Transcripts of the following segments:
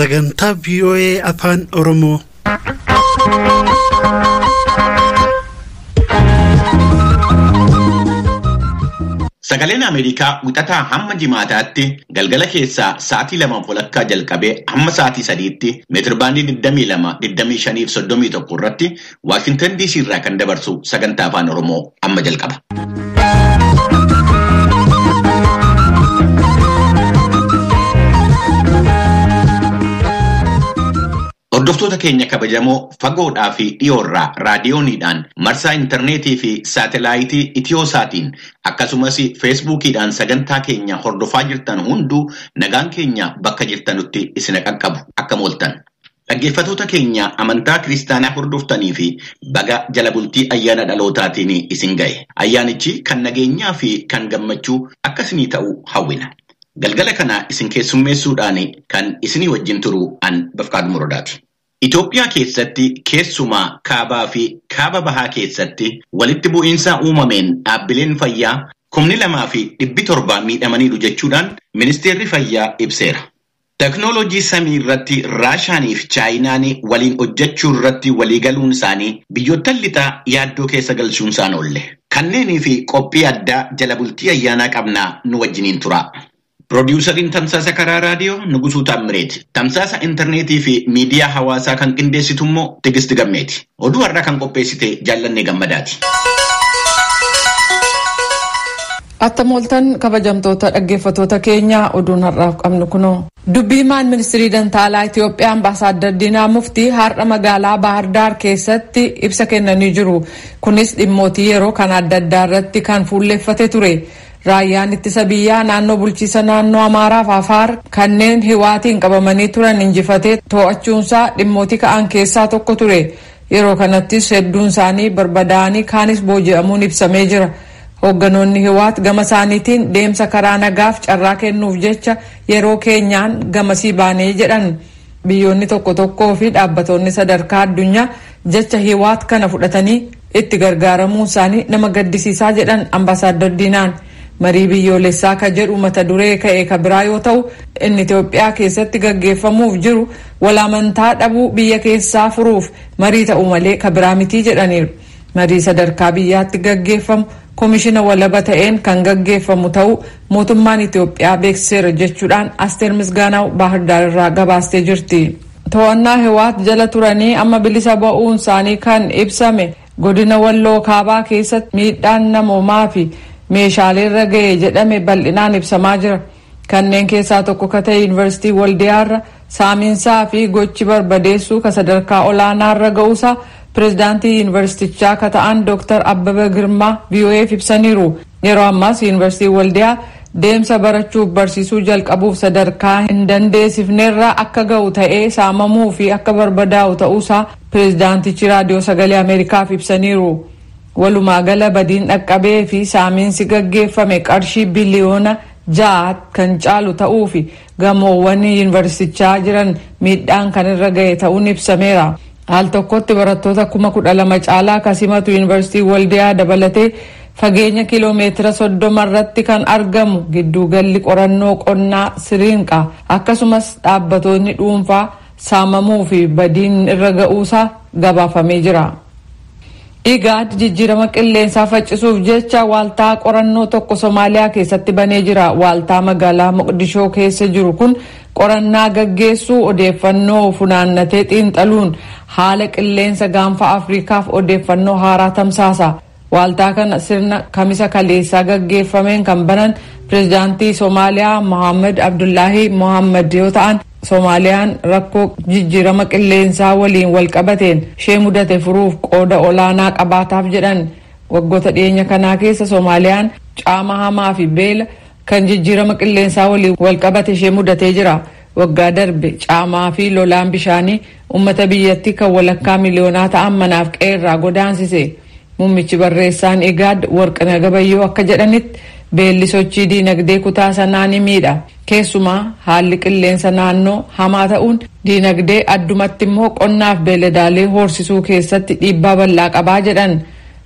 Sagantaa VOA Afaan Oromoo. Sagaleen Ameerikaa wixataa hamma jimaataatti galgala keessaa sa'aatii 2:30 jalqabee hamma sa'aatii 3tti meetirbaandii 22, 25 fi 31 irratti Waashintan DC irraa kan dabarsu sagantaa afaan Oromoo amma jalqaba. Hordoftoota keenya kabajamoo fagoodhaa fi dhiyoorraa raadiyooniidhaan marsaa intarneetii fi saatelaayitii Itiyoosaatiin akkasumas feesbuukiidhaan sagantaa keenya hordofaa jirtan hunduu nagaan keenya bakka jirtanutti isin qaqqabu akkam ooltan. Dhaggeeffattoota keenya amantaa kiristaanaa hordoftanii fi baga jala bultii ayyaana dhalootaatiin isin ga'e. Ayyaanichi kan nageenyaa fi kan gammachuu akkasinii ta'u hawwina. Galgala kana isin keessummeessuudhaan kan isinii wajjin turu an Bafqaadu Morodaati. Itoophiyaa keessatti keessumaa kaabaa fi kaaba bahaa keessatti walitti bu'iinsa uumameen dhaabbileen fayyaa 2,700 miidhamaniiru jechuudhaan ministeerri fayyaa ibseera. Teknoolojii samii irratti Raashaanii fi Chaayinaan waliin hojjechuu irratti waliigaluun isaanii biyyoottan lixaa yaaddoo keessa galchuun isaan oolle. Kanneenii fi qophii addaa jala bultii ayyaanaa qabnaa nu wajjiniin tura. Piroodyuusariin tamsaasa karaa raadiyoo Nugusuu Taammireeti. Tamsaasa intarneetii fi miidiyaa hawaasaa kan qindeessitu immoo Tigist Gammeeti. Oduu har'aa kan qopheessite Jaallannee Gammadaati. Attam ooltan kabajamtoota dhaggeeffattoota keenyaa oduun har'aaf qabnu kunoo. Dubbii himaan ministirii Dantaalaa Itoophiyaa Ambaasaadder Diinaa Muftii har'a magaalaa Baahir Daar keessatti ibsa kennanii jiru. Kunis dhimmootii yeroo kan adda addaa irratti kan fuulleeffate ture. Raayyaan ittisa biyyaa naannoo bulchiisa naannoo Amaaraaf Afaar kanneen hiwaatiin qabamanii turan injifatee to'achuunsaa dhimmootii ka'an keessaa tokko ture. Yeroo kanattis hedduun isaanii barbadaa'anii kaanis booji'amuun ibsamee jira. Hoogganoonni hiwaat gama isaaniitiin deemsa karaa nagaaf carraa kennuuf jecha yeroo keenyaan gamasii baanee jedhan. Biyyoonni tokko tokkoo fi dhaabbatoonni sadarkaa addunyaa jecha hiwaat kana fudhatanii itti gargaaramuu isaanii nama gaddisiisaa jedhan Ambaasaadder Diinaan. Marii biyyoolessaa ka jedhu mata duree ka'e ka biraa yoo ta'u inni Itoophiyaa keessatti gaggeeffamuuf jiru walaamantaa dhabuu biyya keessaa furuuf marii ta'u malee ka biraa mitii jedhaniiru. Marii sadarkaa biyyaatti gaggeeffamu koomishina walaba ta'een kan gaggeeffamu ta'uu mootummaan Itoophiyaa beeksiseera jechuudhaan Asteer Misgaanaaw Baahirdaar irraa gabaastee jirti. To'annaa Hiwaat jala turanii amma bilisa ba'uun isaanii kan ibsame godina Walloo Kaabaa keessatti miidhaan namoomaa fi meeshaalee irra ga'e jedhame bal'inaan ibsamaa jira. Kanneen keessaa tokko ka ta'e Yuunivarsiitii Waldiyaarra saamiinsaa fi gochi barbadeessuu ka sadarkaa olaanaarra ga'uusaa pireezidaantii yuunivarsiitichaa ka ta'an Dr. Abbaba Girmaa VOAf ibsaniiru. Yeroo ammaas Yuunivarsiitii Waldiyaa deemsa barachuuf barsiisuu jalqabuuf sadarkaa hin dandeessifnerra akka ga'u ta'ee saamamuu fi akka barbadaa'u ta'uusaa pireezidaantichi raadiyoo sagalee Ameerikaaf ibsaniiru. Walumaa gala badiin dhaqqabee fi saamiinsi gaggeeffame qarshii biliyoona 6 kan caalu ta'uu fi gamoowwan yuunivarsiitichaa jiran miidhaan kan irra ga'e ta'uun ibsameera. Al tokkotti barattoota 12,000 caalaa kan simatu yuunivarsiitii Waldiyaa dabalatee fageenya kiiloomeetira 30 irratti kan argamu gidduugalli qorannoo qonnaa Siriinqa akkasumas dhaabbatoonni dhuunfaa saamamuu fi badiin irra ga'uusaa gabaafamee jira. Igaad jijjiirama qilleensaa faccisuuf jecha waaltaa qorannoo tokko Somaaliyaa keessatti banee jira. Waaltaa magaalaa Moqdishoo keessa jiru kun qorannaa gaggeessuu odeeffannoo funaannatee xiinxaluun haala qilleensa gaanfa Afrikaaf odeeffannoo haaraa tamsaasa. Waaltaa kana sirna kamisa kaleessaa gaggeeffameen kan banan pireezidaantii Somaaliyaa Mohaammed Abdullaahi Mohaammed yoo ta'an Somaaliyaan rakkoo jijjiirama qilleensaa waliin walqabateen ishee mudate furuuf qooda olaanaa qabaataaf jedhan. Waggoota dhiyeenya kanaa keessa Somaaliyaan caama hamaa fi beela kan jijjiirama qilleensaa waliin walqabate ishee mudatee jira. Waggaa darbe caamaa fi lolaan bishaanii uummata biyyattii kan walakkaa miliyoonaa ta'an manaaf qe'eerraa godaansise. Muummichi barreessaan Igaad Warqinaa Gabayyoo akka jedhanitti beelli sochii diinagdee kutaa sanaa ni miidha. Keessumaa haalli qilleensa naannoo hamaa ta'uun diinagdee addumatti immoo qonnaaf beeladaalee horsisuu keessatti dhiibbaa bal'aa qabaa jedhan.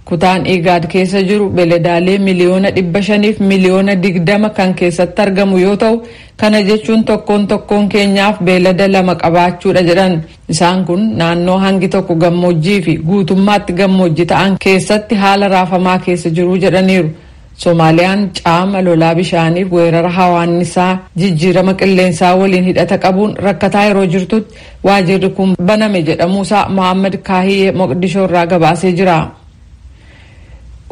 Kutaan Igaad keessa jiru beeladaalee 500,000,020 kan keessatti argamu yoo ta'u, kana jechuun tokkoon tokkoon keenyaaf beelada lama qabaachuudha jedhan. Isaan kun naannoo hangi tokko gammoojjii fi guutummaatti gammoojjii ta'an keessatti haala raafamaa keessa jiru jedhaniiru. Soomaaliyaan caama, lolaa bishaaniif weerara hawaannisaa jijjiirama qilleensaa waliin hidhata qabuun rakkataa yeroo jirtutti waajirri kun baname jedhamuusaa Mohaammed Kaahiyee Moqdishoo irraa gabaasee jira.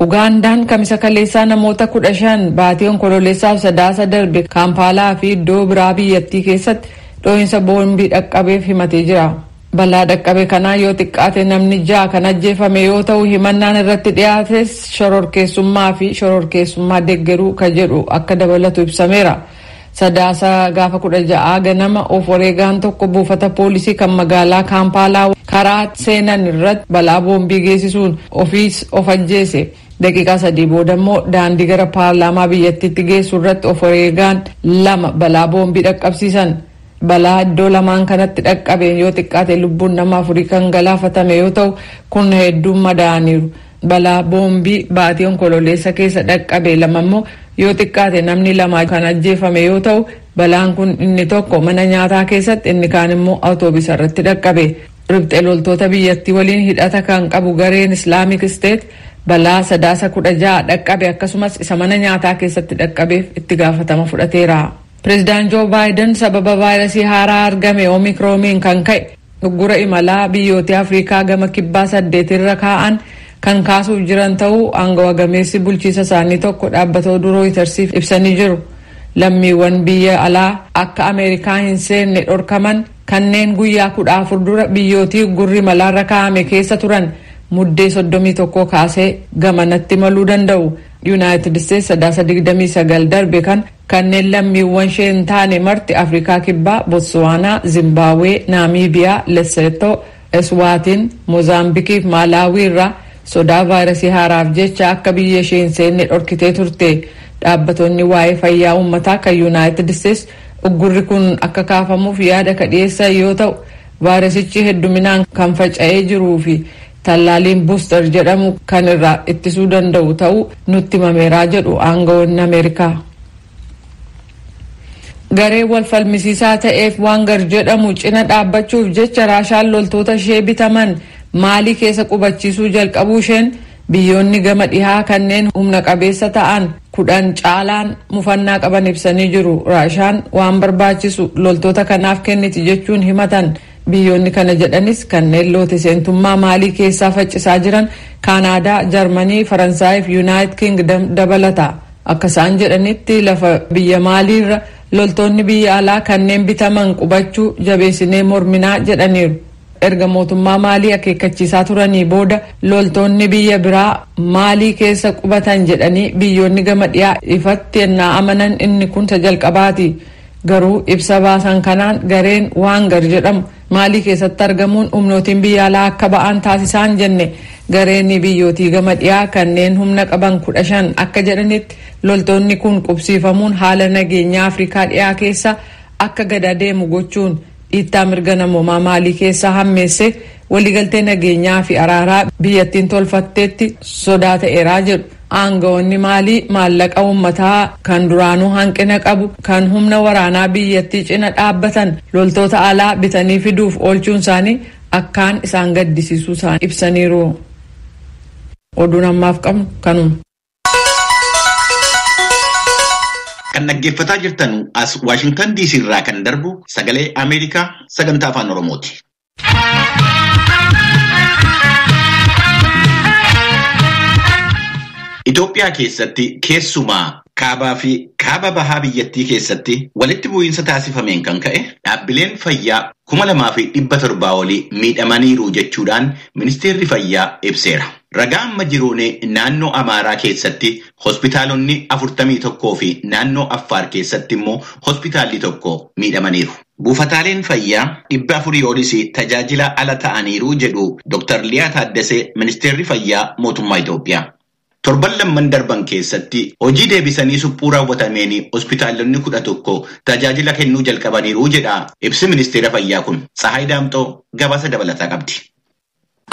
Ugaandaan Kamisa kaleessaa namoota 15 baatii Onkololeessaaf Sadaasa darbe Kaampaalaa fi iddoo biraa biyyattii keessatti dhoohinsa boombii dhaqqabeef himatee jira. Balaa dhaqqabe kanaa yoo xiqqaate namni ja'a kan ajjeefame yoo ta'u, himannaan irratti dhiyaates shororkeessummaa fi shororkeessummaa deeggaruu kan jedhu akka dabalatu ibsameera. Sadaasa gaafa 16 ganama of wareegaan tokko buufata poolisii kan magaalaa Kaampaalaa karaa seenan irratti balaa boombii geessisuun ofiis of ajjeese. Daqiiqaa 3 booda immoo daandii gara paarlaamaa biyyattiitti geessu irratti of wareegaan lama balaa boombii dhaqqabsiisan. Balaa iddoo lamaan kanatti dhaqqabe yoo xiqqaate lubbuun nama afurii kan galaafatame yoo ta'u, kun hedduun madaa'aniiru. Balaa boombii baatii Onkololeessa keessa dhaqqabe lama immoo yoo xiqqaate namni lama kan ajjeefame yoo ta'u, balaan kun inni tokko mana nyaataa keessatti, inni kaan immoo awutoobisa irratti dhaqqabe. Riphxee loltoota biyyattii waliin hidhata kan qabu gareen Islamic State balaa Sadaasa 16 dhaqqabe akkasumas isa mana nyaataa keessatti dhaqqabeef itti gaafatama fudhateera. Pireezidaant Joo Baayiden sababa vaayirasii haaraa argame Oomikrooniin kan ka'e uggura imalaa biyyoota Afrikaa gama kibbaa saddeetirra kaa'an kan kaasuuf jiran ta'uu aangawa gameessi bulchiisa isaanii tokko dhaabbata oduu Rooyitersiif ibsanii jiru. Lammiiwwan biyya alaa akka Ameerikaa hin seenne dhorkaman kanneen guyyaa 14 dura biyyootii uggurri imalaarra kaa'ame keessa turan Muddee 31 kaasee gamanatti maluu danda'u. Yuunaayitid Isteetsi Sadaasa 29 darbe kan kanneen lammiiwwan ishee hin taane marti Afrikaa Kibbaa, Botswaanaa, Zimbaabuwee, Naamiibiyaa, Lesseetoo, Eswaatiin, Moozaambiikii fi Maalaawii irraa sodaa vaayirasii haaraaf jecha akka biyya ishee hin seenne dhorkitee turte. Dhaabbattoonni waa'ee fayyaa uummataa kan Yuunaayitid Isteetsi uggurri kun akka kaafamuuf yaada ka dhiyeessan yoo ta'u, vaayirasichi hedduminaan kan faca'ee jiruu fi tallaaliin booster jedhamu kan irraa ittisuu danda'u ta'uu nutti himameeraa jedhu aangawoonni Ameerikaa. Garee wal falmisiisaa ta'eef Waangar jedhamu cina dhaabbachuuf jecha Raashaan loltoota ishee bitaman Maalii keessa qubachiisuu jalqabuu isheen biyyoonni gama dhihaa kanneen humna qabeessa ta'an 10 caalaan mufannaa qaban ibsanii jiru. Raashaan waan barbaachisu loltoota kanaaf kenniti jechuun himatan. Biyyoonni kana jedhanis kanneen loote seentummaa Maalii keessaa faccisaa jiran Kaanaadaa, Jarmanii, Faransaayii fi Yuunaayit Kingdom dabalata. Akka isaan jedhanitti, lafa biyya Maaliirra loltoonni biyya alaa kanneen bitaman qubachuu jabeessinee morminaa jedhaniiru. Erga mootummaa Maalii akeekkachiisaa turanii booda loltoonni biyya biraa Maalii keessa qubatan jedhanii biyyoonni gama dhiyaa ifatti ennaa amanan inni kun isa jalqabaati. Garuu ibsa baasan kanaan gareen Waangar jedhamu Maalii keessatti argamuun humnootiin biyya alaa akka ba'an taasisaan jenne. Gareen biyyootii gama dhiyaa kanneen humna qaban 15 akka jedhanitti, loltoonni kun qubsiifamuun haala nageenyaa Afrikaa dhiyaa keessa akka gad adeemu gochuun dhiittaa mirga namoomaa Maalii keessaa hammeesse, waliigaltee nageenyaa fi araaraa biyyattiin tolfatteetti sodaa ta'eeraa jedhu. Aangawoonni Maalii maallaqa uummataa kan duraanuu hanqina qabu kan humna waraanaa biyyattii cina dhaabbatan loltoota alaa bitanii fiduuf oolchuun isaanii akkaan isaan gaddisiisuu isaan ibsaniiru. Oduun ammaaf qabnu kanuma. Kan dhaggeeffataa jirtan as Waashingtan DC irraa kan darbu Sagalee Ameerikaa sagantaa Afaan Oromooti. Itoophiyaa keessatti, keessumaa kaabaa fi kaaba bahaa biyyattii keessatti walitti bu'iinsa taasifameen kan ka'e dhaabbileen fayyaa 2700 olii miidhamaniiru jechuudhaan ministeerri fayyaa ibseera. Ragaa amma jiruun naannoo Amaaraa keessatti hospitaalonni 41 fi naannoo Affaar keessatti immoo hospitaalli tokko miidhamaniiru. Buufataaleen fayyaa 400 olis tajaajila ala ta'aniiru jedhu Dr. Liyaa Taaddasee, ministeerri fayyaa mootummaa Itoophiyaa. Torban lamman darban keessatti hojii deebisanii suphuu raawwatameen hospitaalonni 11 tajaajila kennuu jalqabaniiru jedha ibsi ministeera fayyaa kun. Tsahaay Daamxoo gabaasa dabalataa qabdi.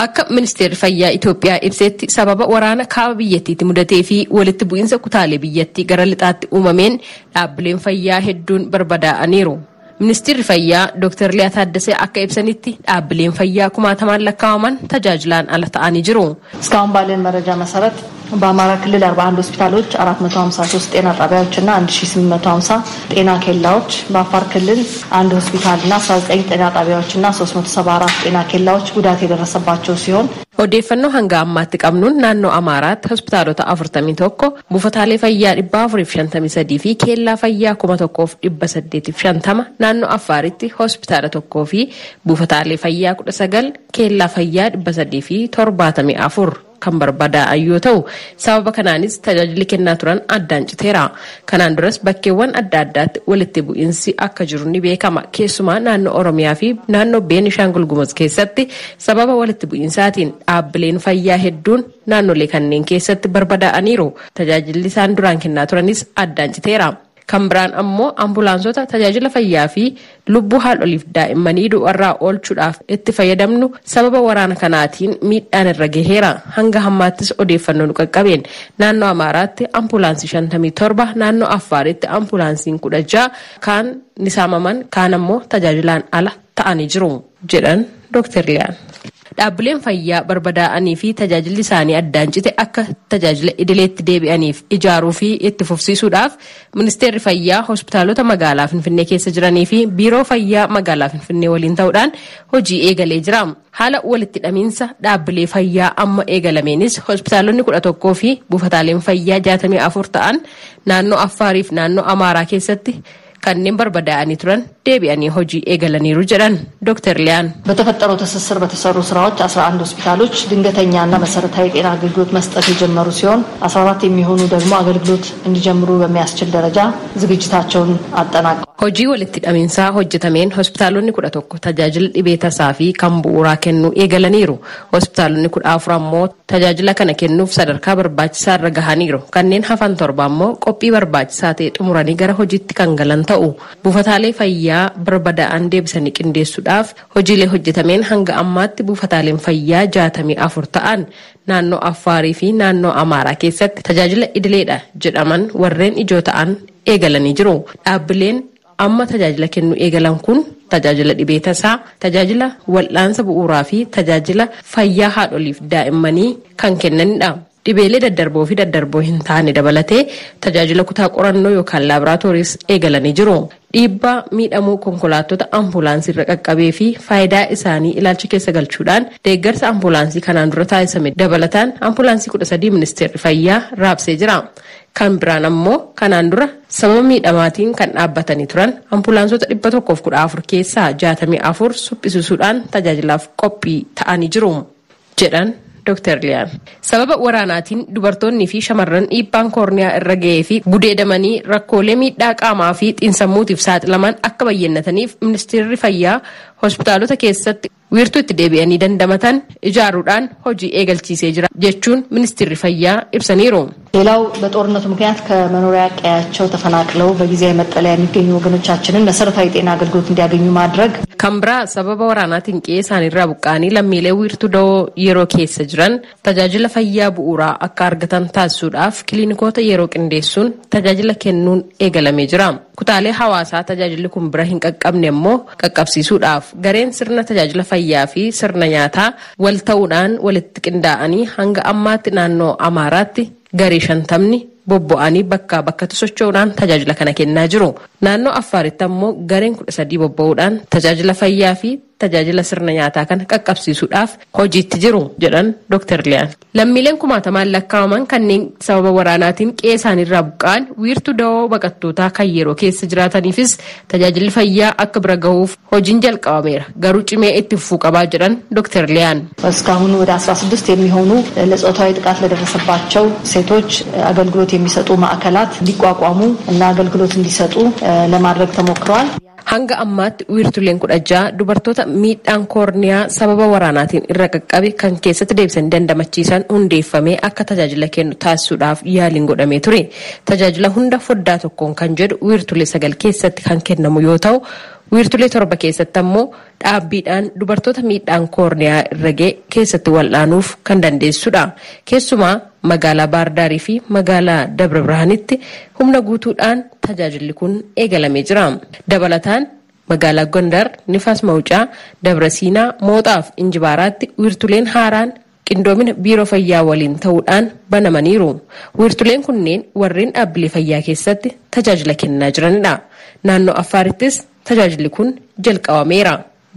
Akka ministeerri fayyaa Itoophiyaa ibsetti sababa waraana kaaba biyyattiitti mudatee fi walitti bu'iinsa kutaalee biyyattii gara lixaatti uumameen dhaabbileen fayyaa hedduun barbadaa'aniiru. Ministeerri fayyaa Dr. Liyaa Taaddasee akka ibsanitti dhaabbileen fayyaa kumaatamaan lakkaa'aman tajaajilaan ala ta'anii jiru. እስካሁን ባለን መረጃ መሰረት በአማራ ክልል 41 ሆስፒታሎች፣ 453 ጤና ጣቢያዎችና 1850 ጤና ኬላዎች፣ በአፋር ክልል አንድ ሆስፒታልና 19 ጤና ጣቢያዎችና 374 ጤና ኬላዎች ጉዳት የደረሰባቸው ሲሆን Odeeffannoo hanga ammaatti qabnuun naannoo Amaaraatti hospitaalota 41, buufataalee fayyaa 453 fi keellaa fayyaa 1850, naannoo Affaaritti hospitaala tokkoo fi buufataalee fayyaa 19, keellaa fayyaa 374 kan barbadaa'an yoo ta'u, sababa kanaanis tajaajilli kennaa turan addaan citeera. Kanaan duras bakkeewwan adda addaatti walitti bu'iinsi akka jiru ni beekama. Keessumaa naannoo Oromiyaa fi naannoo Beenishaangul Gumuz keessatti sababa walitti bu'iinsaatiin dhaabbileen fayyaa hedduun naannolee kanneen keessatti barbadaa'aniiru. Tajaajilli isaan duraan kennaa turanis addaan citeera. Kan biraan ammoo ambulaansota tajaajila fayyaa fi lubbuu haadholiif daa'immanii du'arraa oolchuudhaaf itti fayyadamnu sababa waraana kanaatiin miidhaan irra gaheera. Hanga hammaattis odeeffannoo nu qaqqabeen naannoo Amaaraatti ambulaansii 57, naannoo Affaaritti ambulaansiin 16 kaan ni saamaman, kaan ammoo tajaajilaan ala ta'anii jiru jedhan Dr. Liyaan. Dhaabbileen fayyaa barbadaa'anii fi tajaajilli isaanii addaan cite akka tajaajila idileetti deebi'aniif ijaaruu fi itti fufsiisuudhaaf ministeerri fayyaa hospitaalota magaalaa Finfinnee keessa jiranii fi biiroo fayyaa magaalaa Finfinnee waliin ta'uudhaan hojii eegalee jira. Haala walitti hidhamiinsa dhaabbilee fayyaa amma eegalameenis hospitaalonni 11 fi buufataaleen fayyaa 64 ta'an naannoo Affaarii fi naannoo Amaaraa keessatti kanneen barbadaa'anii turan deebi'anii hojii eegalaniiru jedhan Dr. Liyaan. በተፈጠረው ትስስር በተሰሩ ስራዎች 11 ሆስፒታሎች ድንገተኛና መሰረታዊ የጤና አገልግሎት መስጠት የጀመሩ ሲሆን 14 የሚሆኑ ደግሞ አገልግሎት እንዲጀምሩ በሚያስችል ደረጃ ዝግጅታቸውን አጠናቀዋል። Hojii walitti hidhamiinsaa hojjetameen hospitaalonni 11 tajaajila dhibee tasaa fi kan bu'uuraa kennuu eegalaniiru. Hospitaalonni 14 ammoo tajaajila kana kennuuf sadarkaa barbaachisaa irra gahaniiru. Kanneen hafan torba ammoo qophii barbaachisaa ta'e xumuranii gara hojiitti kan galan ta'u. Buufataalee fayyaa barbadaa'an deebisanii qindeessuudhaaf hojiilee hojjetameen hanga ammaatti buufataaleen fayyaa 64 ta'an naannoo Affaarii fi naannoo Amaaraa keessatti tajaajila idileedha jedhaman warreen ijoo ta'an eegalanii jiru. Dhaabbileen amma tajaajila kennuu eegalan kun tajaajila dhibee tasaa, tajaajila wal'aansa bu'uuraa fi tajaajila fayyaa haadholiif daa'immanii kan kennanidha. Dhibeelee daddarboo fi daddarboo hin taane dabalatee tajaajila kutaa qorannoo yookaan laaboraatooris eegalanii jiru. Dhiibbaa miidhamuu konkolaattota ambulaansii irra qaqqabee fi faayidaa isaanii ilaalcha keessa galchuudhaan deeggarsa ambulaansii kanaan dura taasisame dabalataan ambulaansii 13 ministeerri fayyaa raabsee jira. Kan biraan ammoo kanaan dura sababa miidhamaatiin kan dhaabbatanii turan ambulaansota 114 keessaa 64 suphisisuudhaan tajaajilaaf qophii ta'anii jiru jedhan Dr. Liyaan. Sababa waraanaatiin dubartoonni fi shamarran dhiibbaan koorniyaa irra ga'ee fi gudeedamanii rakkoolee miidhaa qaamaa fi xiinsammuutiif saaxilaman akka bayyannataniif ministeerri fayyaa hospitaalota keessatti wiirtuu itti deebi'anii dandamatan ijaaruudhaan hojii eegalchiisee jira jechuun ministeerri fayyaa ibsaniiru. ሌላው በጦርነቱ ምክንያት ከመኖሪያ ቀያቸው ተፈናቅለው በጊዜያዊ መጠለያ የሚገኙ ወገኖቻችንን መሰረታዊ የጤና አገልግሎት እንዲያገኙ ማድረግ Kan biraa sababa waraanaatiin qe'ee isaaniirraa buqqa'anii lammiilee wiirtuu da'oo yeroo keessa jiran tajaajila fayyaa bu'uuraa akka argatan taasisuudhaaf kiliinikoota yeroo qindeessuun tajaajila kennuun eegalamee jira. Kutaalee hawaasaa tajaajilli kun bira hin qaqqabne immoo qaqqabsiisuudhaaf gareen sirna tajaajila fayyaa fi sirna nyaataa wal ta'uudhaan walitti qindaa'anii hanga ammaatti naannoo Amaaraatti garee 50 bobba'anii bakkaa bakkatti socho'uudhaan tajaajila kana kennaa jiru. Naannoo Affaaritti ammoo gareen 13 bobba'uudhaan tajaajila fayyaa fi tajaajila sirna nyaataa kana qaqqabsiisuudhaaf hojiitti jiru jedhan Dr. Liyaan. Lammiileen kumaatamaan lakkaa'aman kanneen sababa waraanaatiin qe'ee isaaniirraa buqqa'an wiirtuu da'oo baqattootaa kan yeroo keessa jiraataniifis tajaajilli fayyaa akka bira gahuuf hojiin jalqabameera. Garuu cimee itti fufuu qabaa jedhan Dr. Liyaan. እስካሁን ወደ 16 የሚሆኑ ለጾታዊ ጥቃት ለደረሰባቸው ሴቶች አገልግሎት የሚሰጡ ማዕከላት እንዲቋቋሙ እና አገልግሎት እንዲሰጡ ለማድረግ ተሞክሯል። Hanga ammaatti wiirtuleen 16 dubartoota miidhaan koorniyaa sababa waraanaatiin irra qaqqabe kan keessatti deebisanii dandamachiisan hundeeffamee akka tajaajila kennu taasisuudhaaf yaaliin godhamee ture. Tajaajila hunda foddaa tokkoon kan jedhu wiirtulee 9 keessatti kan kennamu yoo ta'u, Wiirtulee 7 keessatti ammoo dhaabbiidhaan dubartoota miidhaan koorniyaa irra ga'e keessatti wal'aanuuf kan dandeessudha. Keessumaa magaalaa Baardaarii fi magaalaa Dabra Birhaanitti humna guutuudhaan tajaajilli kun eegalamee jira. Dabalataan magaalaa Gondar, Nifaas Mawucaa, Dabra Siinaa, Mooxaa fi Injibaaraatti wiirtuleen haaraan qindoomina biiroo fayyaa waliin ta'uudhaan banamaniiru. Wiirtuleen kunneen warreen dhaabbilee fayyaa keessatti tajaajila kennaa jiranidha. Naannoo Afaarittis tajaajilli kun jalqabameera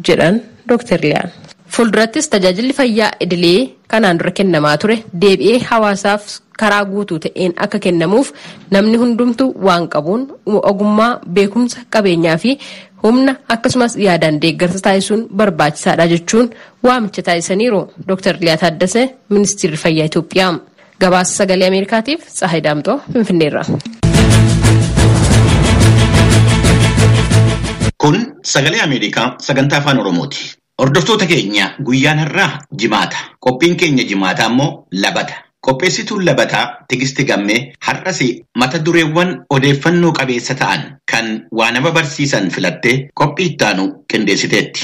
jedhan Dr. Liyaan. Fuuldurattis tajaajilli fayyaa idilee kanaan dura kennamaa ture deebi'ee hawaasaaf karaa guutuu ta'een akka kennamuuf namni hundumtu waan qabuun ogummaa, beekumsa, qabeenyaa fi humna akkasumas yaadaan deeggarsa taasisuun barbaachisaadha jechuun waamicha taasisaniiru. Dr. Liyaa Taaddasee, Ministeerri Fayyaa Itoophiyaa. Gabaasa Sagalee Ameerikaatiif Tsahaay Daamxoo, Finfinneerra. Kun Sagalee Ameerikaa sagantaa Afaan Oromooti. Hordoftoota keenya, guyyaan har'aa Jimaata. Qophiin keenya Jimaataa immoo labata. Qopheessituun labataa Tigisti Gammee har'as mata dureewwan odeeffannoo qabeessa ta'an kan waa nama barsiisan filattee qophii ittaanu qindeessiteetti.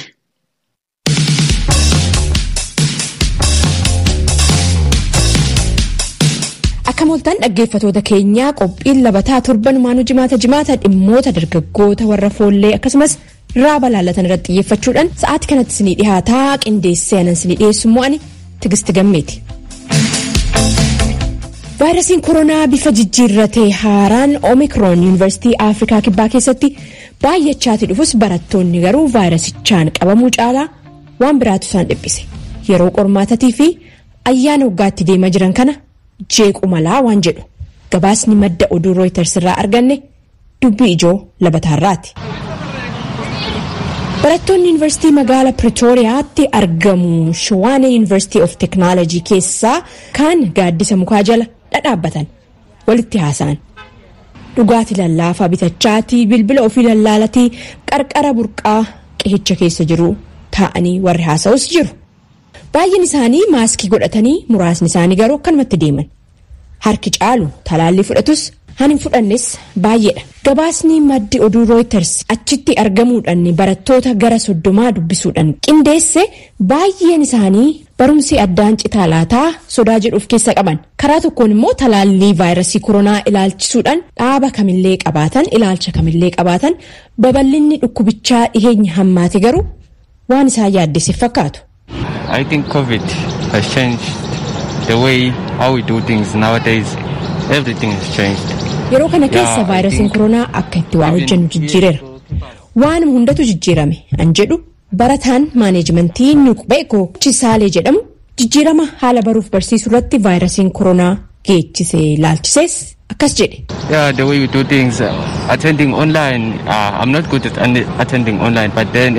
Akka mooltan dhaggeeffatoota keenyaa, qophiin labataa torbanumaanuu jimaata jimaata dhimmoota dargaggoota warra foollee akkasumas raaba laallatan irratti xiyyeeffachuudhaan sa'aatii kanatti isinii dhihaataa. Qindeessee anan isinii dhiyeessu immoo ani Tigisti Gammeeti. Vaayirasiin koronaa bifa jijjiirratee haaraan Omikroon Yuunivarsiitii Afrikaa Kibbaa keessatti baay'achaati dhufus, barattoonni garuu vaayirasichaan qabamuu caalaa waan biraatu isaan dhiphise. Yeroo qormaatatii fi ayyaana waggaatti deemaa jiran kana jeequ malaa waan jedhu gabaasni madda oduu Rooyiters irraa arganne dubbii ijoo labataarraati. Barattoonni yuunivarsiitii magaalaa Pretooriyaatti argamu Tshwane University of Technology keessaa kaan gaaddisa mukaa jala dhadhaabbatan walitti haasa'an. Dhugaatii lallaafaa bitachaatii, bilbila ofii lallaalatii, qarqara burqaa qihicha keessa jiru taa'anii warri haasa'us jiru. Baay'een isaanii maaskii godhatanii, muraasni isaanii garuu akkanumatti deeman. Harki caalu talaallii fudhatus, han hin fudhannes baay'eedha. Gabaasni maddi oduu Reuters achitti argamuudhaan barattoota gara 30 dubbisuudhaan qindeesse, baay'een isaanii barumsi addaan citaa laataa sodaa jedhuuf keessa qaban. Karaa tokkoon immoo talaallii vaayirasii koronaa ilaalchisuudhaan dhaaba kamillee qabaatan, ilaalcha kamillee qabaatan, babal'inni dhukkubichaa dhiheenya hammaate garuu waan isaan yaaddesse fakkaatu. I think COVID has changed the way how we do things nowadays. Everything has changed. Yeroo kana keessa vaayirasiin koronaa akka itti waa hojjennu jijjiireera. Waanuma hundatu jijjiirame an jedhu barataan maaneejmentii Nuqbeekoo Chisaalee jedhamu jijjiirama haala baruuf barsiisuu irratti vaayirasiin koronaa geechise laalchisees akkas jedhe. Yeah, the way we do things, attending online, I'm not good at attending online, but then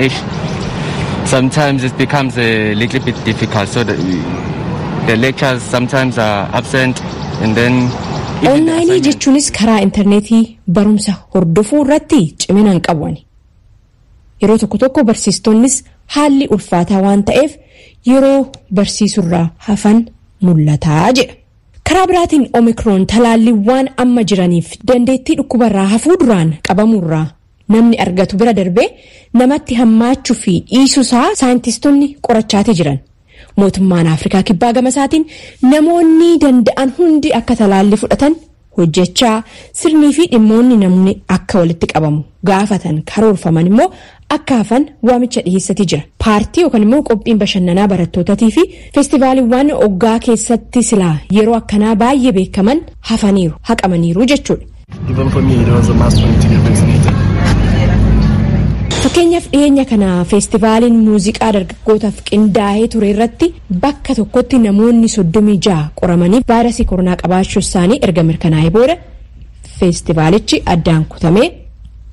sometimes it becomes a little bit difficult. So the lectures sometimes are absent and then Onlaayinii jechuunis karaa intarneetii barumsa hordofuu irratti cimina hin qabu ani. Yeroo tokko tokko barsiistonnis haalli ulfaataa waan ta'eef yeroo barsiisurraa hafan mul'ataa jedha. Karaa biraatiin Omikroon talaalliiwwan amma jiraniif dandeettii dhukkubarraa hafuu duraan qabamuurraa namni argatu bira darbee namatti hammaachuu fi dhiisuusaa saayintistoonni qorachaati jiran. Mootummaan Afrikaa Kibbaa gama isaatiin namoonni danda'an hundi akka talaallii fudhatan hojjechaa, sirnii fi dhimmoonni namni akka walitti qabamu gaafatan karoorfaman immoo akka hafan waamicha dhiheessatii jira. Paartii yookaan immoo qophiin bashannanaa barattootatii fi feestivaaliiwwan oggaa keessatti silaa yeroo akkanaa baay'ee beekaman hafaniiru, haqamaniiru jechuudha. Even for me, it was a must for me to get vaccinated. Fakkeenyaaf, dhiyeenya kana feestivaaliin muuziqaa dargaggootaaf qindaa'ee ture irratti bakka tokkotti namoonni 36 qoramanii vaayirasii koronaa qabaachuu isaanii erga mirkanaa'ee booda feestivaalichi addaan kutamee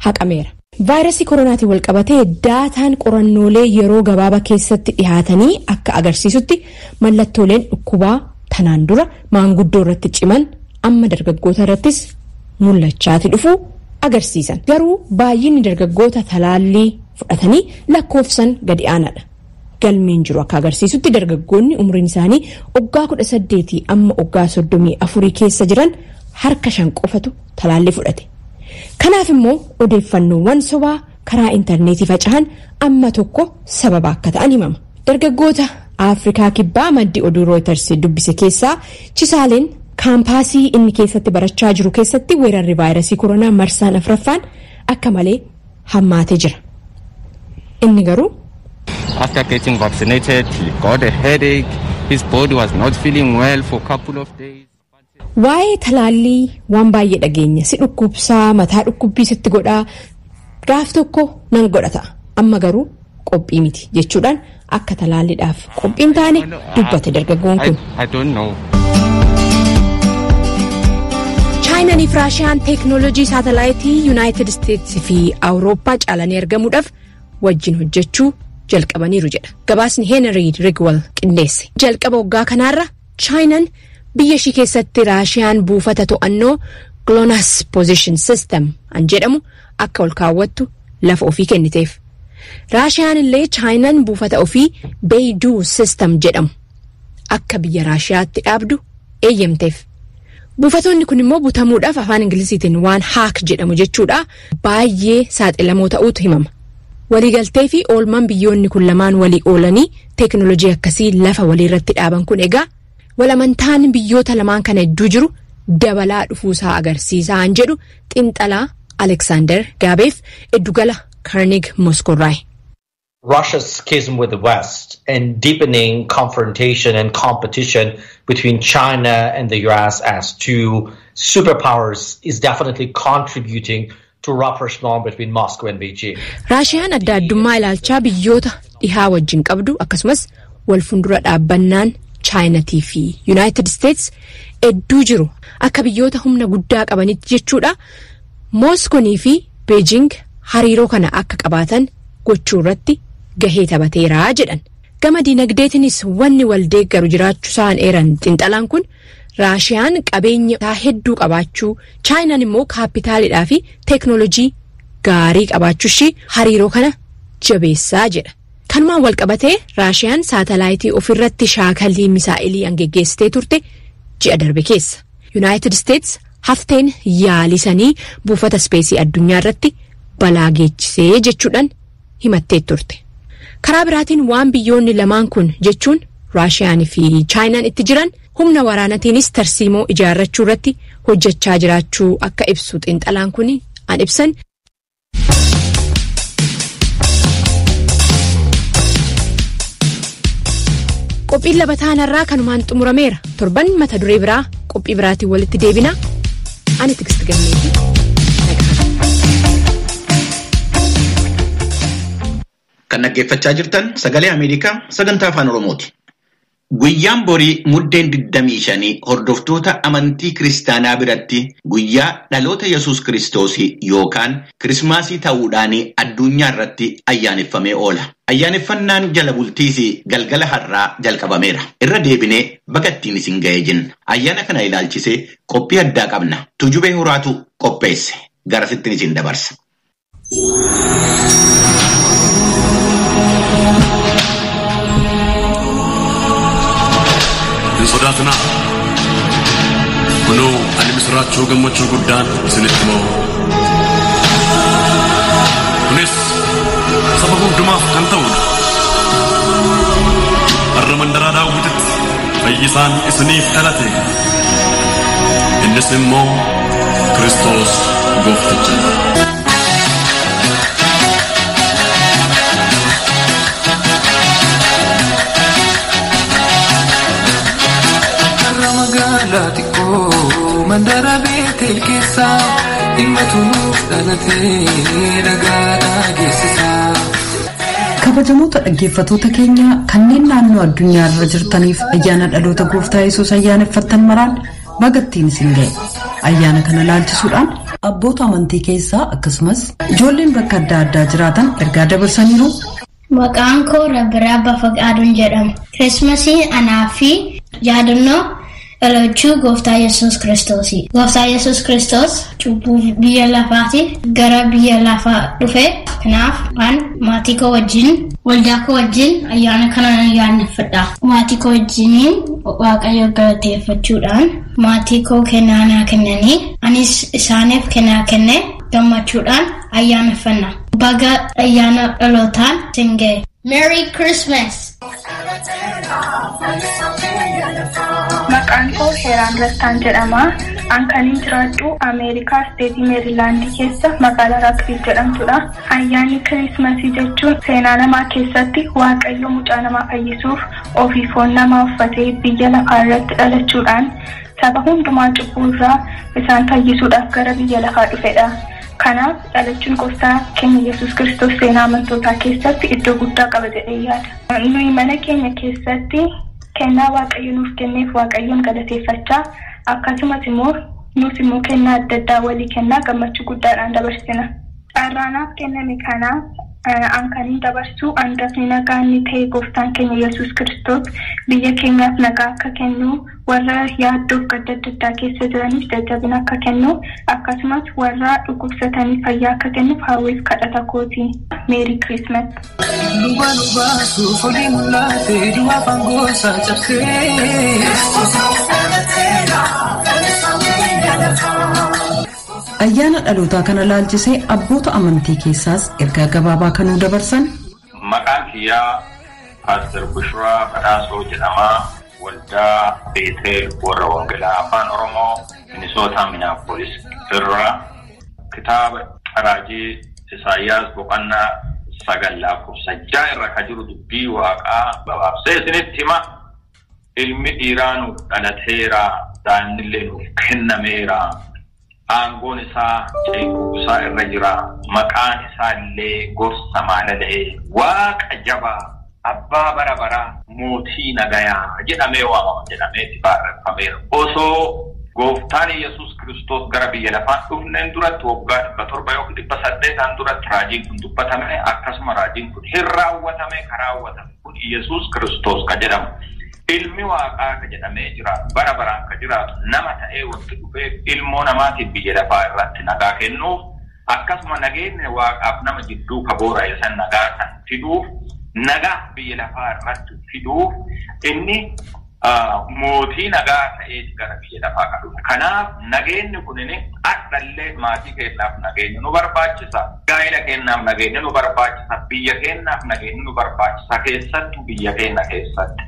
haqameera. Vaayirasii koronaatiin walqabatee daataan qorannoolee yeroo gabaabaa keessatti dhihaatanii akka agarsiisutti, mallattooleen dhukkubaa tanaan dura maanguddoo irratti ciman amma dargaggoota irrattis mul'achaati dhufuu agarsiisan. Garuu baay'inni dargaggoota talaallii fudhatanii lakkoofsan gadi aanaadha. Galmeen jiru akka agarsiisutti dargaggoonni umriin isaanii waggaa 18 amma waggaa 34 keessa jiran harka 5 qofatu talaallii fudhate. Kanaaf immoo odeeffannoowwan sobaa karaa intarneetii faca'an amma tokko sababa akka ta'an himama. Dargaggoota Afrikaa Kibbaa maddi oduu Reuters dubbise keessaa Chisaaleen kaampaasii inni keessatti barachaa jiru keessatti weerarri vaayirasii koronaa marsaan afraffaan akka malee hammaatee jira. Inni garuu. After getting vaccinated, he got a headache. His body was not feeling well for a couple of days. Waa'ee talaallii waan baay'ee dhageenya. Si dhukkubsaa, mataa dhukkubbii sitti godhaa, gaaf tokko nan godhata. Amma garuu qophii miti jechuudhaan akka talaalliidhaaf qophiin taane dubbate dargaggoon kun. I don't know. Chaayinaan fi Raashiyaan teeknooloojii saatalaayitii Yuunaayitid Isteetsi fi Awurooppaa caalanii argamuudhaaf wajjin hojjechuu jalqabaniiru jedha. Gabaasni Heenrii Rigwal qindeesse. Jalqaba waggaa kanaarra Chaayinaan biyya ishii keessatti Raashiyaan buufata to'annoo GLONASS Position System an jedhamu akka ol kaawwattu lafa ofii kenniteef. Raashiyaan illee Chaayinaan buufata ofii Beiduu System jedhamu akka biyya Raashiyaatti dhaabdu eeyyamteef. Buufatoonni kun immoo butamuudhaaf afaan Ingiliziitiin waan hack jedhamu jechuudha baay'ee saaxilamoo ta'uutu himama. Waliigaltee fi oolmaan biyyoonni kun lamaan walii oolanii teeknooloojii akkasii lafa waliirratti dhaaban kun egaa walamantaan biyyoota lamaan kana hedduu jiru dabalaa dhufuusaa agarsiisaa an jedhu xiinxalaa Aleksaandar Gaabeef Eddugala Kaarnig Moskoorraayi. Russia's schism with the West and deepening confrontation and competition between China and the US as two superpowers is definitely contributing to rapprochement between Moscow and Beijing. Raashiyaan adda addummaa ilaalchaa biyyoota dhihaa wajjin qabdu akkasumas wal fuuldura dhaabbannaan Chaayinatii fi Yuunaayitid Isteets hedduu jiru akka biyyoota humna guddaa qabanitti jechuudha. Mooskonii fi Beejing hariiroo kana akka qabaatan gochuu irratti gahee taphateeraa jedhan. Gama diinagdeetinis wanni wal deeggaru jiraachuu isaan eeran xiinxalaan kun Raashiyaan qabeenya hedduu qabaachuu, Chaayinaan immoo kaapitaalidhaa fi teeknoolojii gaarii qabaachuu ishii hariiroo kana jabeessaa jedha. Kanumaan wal qabatee Raashiyaan saatalaayitii ofirratti shaakalii misaa'ilii geggeessitee turte ji'a darbe keessa. Yuunaayitid Isteets hafteen yaalisanii buufata ispeesii addunyaa irratti balaa geechisee jechuudhaan himattee turte. Karaa biraatiin waan biyyoonni lamaan kun jechuun Raashiyaan fi Chaayinaan itti jiran humna waraanatiinis tarsiimoo ijaarrachuu irratti hojjechaa jiraachuu akka ibsu xiinxalaan kun an ibsan. Qophiin labataanarraa kanumaan xumurameera. Torban mata duree biraa qophii biraatiin walitti deebina. Ani Tigisti Gammeetii. Kan dhaggeeffachaa jirtan Sagalee Ameerikaa sagantaa Afaan Oromooti. Guyyaan borii muddeen 25 hordoftoota amantii kiristaanaa biratti guyyaa dhaloota Yesuus Kiristoos yookaan Kirismaasii ta'uudhaan addunyaa irratti ayyaaneffamee oola. Ayyaaneffannaan jala bultiis galgala har'aa jalqabameera. Irra deebinee baga ittiin isin ga'ee jenna. Ayyaana kana ilaalchisee qophii addaa qabna. Tujubee Horaatu qopheesse. Garasittiin isin dabarsa. Hin sodaatinaa. Kunoo ani misiraachuu gammachuu guddaan isinitti himaa. Kunis saba hundumaaf kan ta'udha. Har'a mandaraa Daawititti fayyisaan isiniif dhalate. Innis immoo Kiristoos goofticha. Xiqqoo mandara Beetel keessa ilmatu nuuf dhalatee dhagaa geessisaa. Kabajamoota dhaggeeffattoota keenya kanneen naannoo addunyaa irra jirtaniif ayyaana dhaloota gooftaa Yesuus ayyaaneffattan maraan baga ittiin isin ga'e. Ayyaana kana laalchisuudhaan abboota amantii keessaa akkasumas ijoolleen bakka adda addaa jiraatan ergaa dabarsaniiru. Maqaan koo Rabbiraa Bafaqaaduun jedhama. Kirismasii anaa fi yaadannoo dhalachuu Gooftaa Yesuus Kiristoos. Gooftaa Yesuus Kiristoos cubbuu biyya lafaatiif gara biyya lafaa dhufe. Kanaaf an maatii koo wajjin waldaa koo wajjin ayyaana kana ayyaaneffadha. Maatii koo wajjiniin Waaqayyo galateeffachuudhaan maatii koo kennaa naa kennanii anis isaaniif kennaa kenne gammachuudhaan ayyaaneffanna. Baga ayyaana dhalootaan isin ga'e. Merry Christmas! Maqaan koo Heeraan Rastaan jedhama. An kanin jiraadhu Ameerikaa Isteetii Meerilaandii keessa magaalaa Raakviil jedhamtudha. Ayyaanni Kiriismasii jechuun seenaa namaa keessatti Waaqayyo mucaa namaa fayyisuuf ofii foon namaa uffatee biyya lafaa irratti dhalachuudhaan saba hundumaa cubbuu irraa isaan fayyisuudhaaf gara biyya lafaa dhufedha. Kanaaf dhalachuun gooftaa keenya Yesuus Kiristoos seenaa amantootaa keessatti iddoo guddaa qaba jedhee yaada. Nuyi mana keenya keessatti kennaa Waaqayyo nuuf kenneef Waaqayyoon galateeffachaa akkasumas immoo nus immoo kennaa adda addaa walii kennaa gammachuu guddaadhaan dabarsina. Carraanaaf kenname kanaaf an kanin dabarsu hangafni nagaa inni ta'e gooftaan keenya Yesuus Kiristoos biyya keenyaaf nagaa akka kennu warra yaaddoof gadda adda addaa keessa jiraniif jajjabina akka kennu akkasumas warra dhukkubsatanii fayyaa akka kennuuf hawwiif kadhata kooti. Meeri Kiriismas. Luba lubaasuuf olii mul'ate du'a fangoosaa cabsee. Ayyaana dhalootaa kana laalchisee abboota amantii keessaas ergaa gabaabaa kanuu dabarsan. Maqaan kiyyaa Paaster Bushiraa Badhaasoo jedhama. Waldaa Beeteel warra Wangeelaa Afaan Oromoo Minisootaa Minaapolis irraa kitaaba Raajii Isaayyaas boqonnaa 9 lakkoofsa 6 irra kan jiru dubbii waaqaa gabaabsee isinitti hima. Ilmi dhiiraa nuuf dhalateera, daa'imnillee nuuf kennameera. Aangoon isaa ceequu isaa irra jira. Maqaan isaa illee gorsa maalala'ee waaqa jabaa abbaa bara baraa mootii nagayaa jedhamee waamama jedhamee barreeffameera. Osoo gooftaan Yesuus Kiristoos gara biyya lafaa dhufneen duratti waggaa 700 yookiin 800 duratti raajiin kun dubbatame akkasuma raajiin kun hin raawwatame kan raawwatame kun Yesuus Kiristoos kan jedhamu. Ilmi waaqaa ka jedhamee jiraatu bara baraan ka jiraatu nama ta'ee wanti dhufeef ilmoo namaatiif biyya lafaa irratti nagaa kennuuf akkasuma nageenya waaqaaf nama jidduu ka boora'e san nagaa kan fiduuf nagaa biyya lafaa irratti fiduuf inni mootii nagaa ta'ee gara biyya lafaa kan dhufe. Kanaaf nageenyi kunin hadhallee maatii keenyaaf nageenya nu barbaachisa. Gaa'ela keenyaaf nageenya nu barbaachisa. Biyya keenyaaf nageenya nu barbaachisa. Keessattuu biyya keenya keessatti.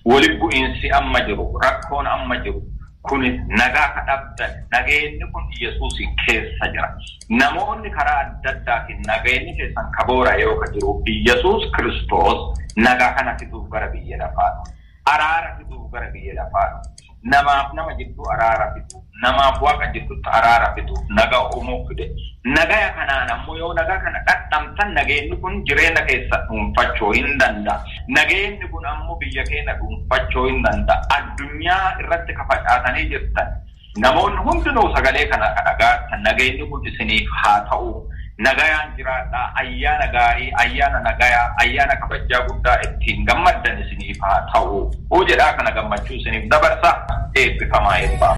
Walitti bu'iinsi amma jiru, rakkoon amma jiru kun nagaa ka dhabdan nageenyi kun Yesuusin keessa jira. Namoonni karaa adda addaatiin nageenyi keessan ka boora'e yoo ka jiru Yesuus Kiristoos nagaa kana fiduuf gara biyya lafaa dhufe. Araara fiduuf gara biyya lafaa dhufe. Namaaf nama jidduu araara fiduuf, namaaf waaqa jidduutti araara fiduuf nagaa uumuu fide. Nagaya kanaan ammoo yoo nagaa kana dhandhamtan nageenyi kun jireenya keessa dhuunfachuu hin danda'a. Nageenyi kun ammoo biyya keenya dhuunfachuu hin danda'a. Addunyaa irratti ka facaatanii jirtan namoonni hundinuu sagalee kana ka dhagaatan nageenyi kun isiniif haa ta'u. Nagayaan jiraadhaa, ayyaana gaarii, ayyaana nagayaa, ayyaana kabajaa guddaa ittiin gammaddan isiniif haa ta'u. Hoo jedhaa kana gammachuu isiniif dabarsa eebbifamaa eebbaa.